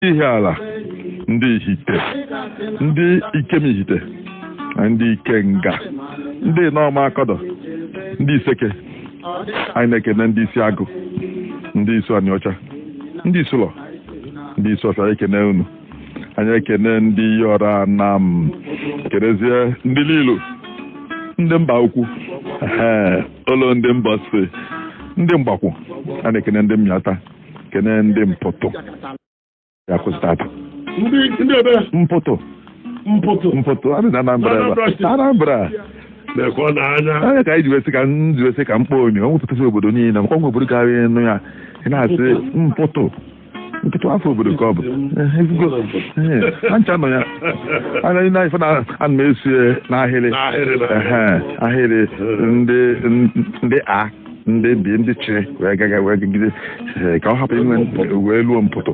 Ihiala, ndị Ihite, ndị Ikemihite na ndị Ikenga, ndị Nọma Akọdọ, ndị Iseke. Anyị na-ekene ndị Isi Agụ, ndị Isu Anịọcha, ndị Isulọ, ndị Isuọfịa. Anyị ekene unu. Anyị ekene ndị Yọra Anam, kenezie ndị Lilu, ndị Mba Ukwu, ee, olo ndị Mbọsị, ndị Mgbakwụ. A na-ekene ndị Mmịata, kene ndị Mpụtụ. Ya kwụsị tata. Ndị ebe? Mpụtụ. Mpụtụ. Mpụtụ adị na Anambra ebe a. Anambra Steeti. Anambra. Lekwa n'anya. Anya ka anyị ji wesị ka m ji wesị ka mkpọ onye o nwepụtasị obodo niile, makwa nwe obodo gara ịnụ ya, ị na-asị Mpụtụ, Mpụtụ, afọ obodo ka ọ bụ. Ezigbo. Ha ncha nọ ya anya na ife na ana m esie n'ahịrị. N'ahịrị, n'ahịrị. Ehe, ahịrị ndị a, ndị bi, ndị chi wee gaga wee gagide, ka ọ hapụ inwe wee luo Mpụtụ.